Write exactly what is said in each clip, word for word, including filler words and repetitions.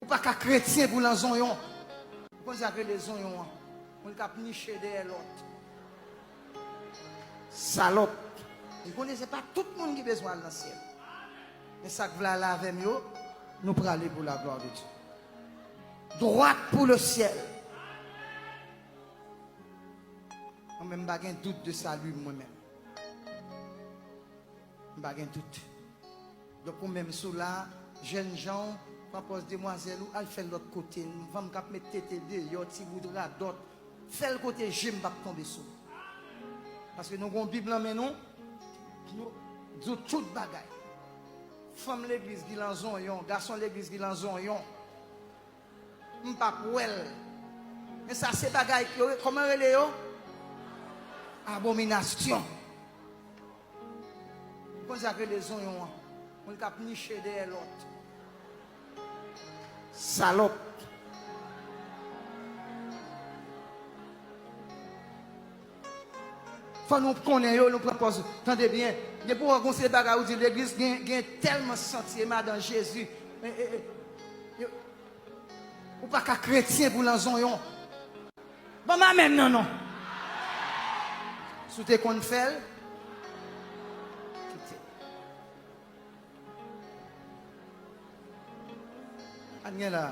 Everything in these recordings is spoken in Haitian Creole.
Ou pa ka kretyen pou w nan zonyon. Ou konn sa k rele zonyon an? Moun k ap niche dèyè lòt. Salòp. Li konnen se pa tout moun ki bezwen al nan syèl. Men sa k vle al avè m yo, nou prale pou la gloire de Dieu. Droit pour le ciel. Mwen menm, m pa gen dout de sali m, mwen menm. M pa gen dout. Donk, ou menm, si w la, jèn jan w, pran pòz demwazèl ou, al fè l lòt kote. Fanm k ap met tete deyò, ti bout radòt, fè l kote je m p ap tonbe sou ou. Paske nou gen yon Bib nan men nou, nou di w tout bagay. Fanm legliz ki lan zonyon, gason legliz ki lan zonyon. M p ap wè l. Men sa se bagay yo, kòman yo rele yo? Abominasyon. Ou konn sa k rele zonyon an? Moun k ap niche dèyè lòt. Salòp. Fò nou konnen yo, nou pran pòz. Tande byen. Depi w wè gon seri bagay ou di legliz gen, gen tèlman santi e madan Jezi. E, e, e, yo, ou pa ka kretyen pou w nan zonyon. Ban m amèn nan non. Si w te konn fè l, kite. Ann gen la.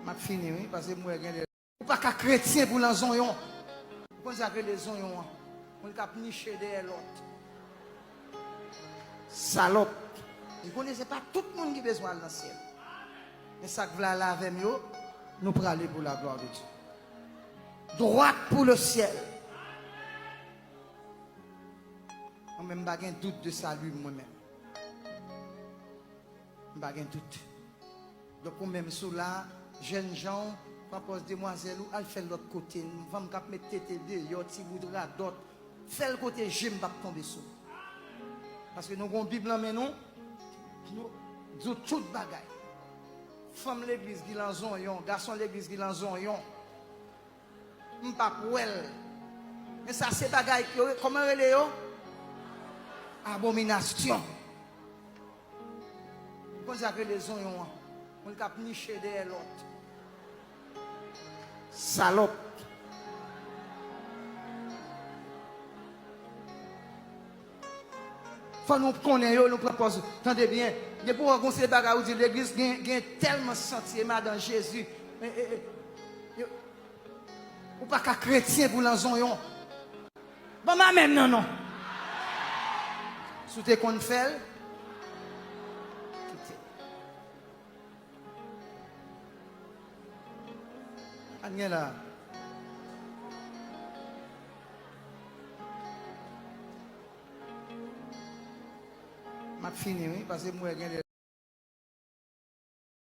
M ap fini, wi, paske m wè gen lè. Ou pa ka kretyen pou w nan zonyon. Ou konn sa k rele zonyon an? Moun k ap niche dèyè lòt. Salòp. Li konnen se pa tout moun ki bezwen al nan syèl. Men sa k vle al avè m yo, nou prale pou la gloire de Dieu. Droit pour le ciel. Mwen menm, m pa gen dout de sali m, mwen menm. M pa gen dout. Donk, ou menm, si w la, jèn jan w, pran pòz demwazèl ou, al fè l lòt kote. Fanm k ap met tete deyò, ti bout radòt, fè l kote je m p ap tonbe sou ou. Paske nou gen yon Bib nan men nou, nou di w tout bagay. Fanm legliz ki lan zonyon, gason legliz ki lan zonyon. M p ap wè l. Men sa se bagay yo, kòman yo rele yo? Abominasyon. Ou konn sa k rele zonyon an? Moun k ap niche dèyè lòt. Salòp. Fò nou konnen yo, nou pran pòz. Tande byen. Depi w wè gon seri bagay ou di legliz gen, gen tèlman santi e madan Jezi. E, e, e, yo, ou pa ka kretyen pou w lan zonyon. Ban m amèn nan non. Si w te konn fè l, kite. Ann gen la. M ap fini, wi, paske m wè gen lè.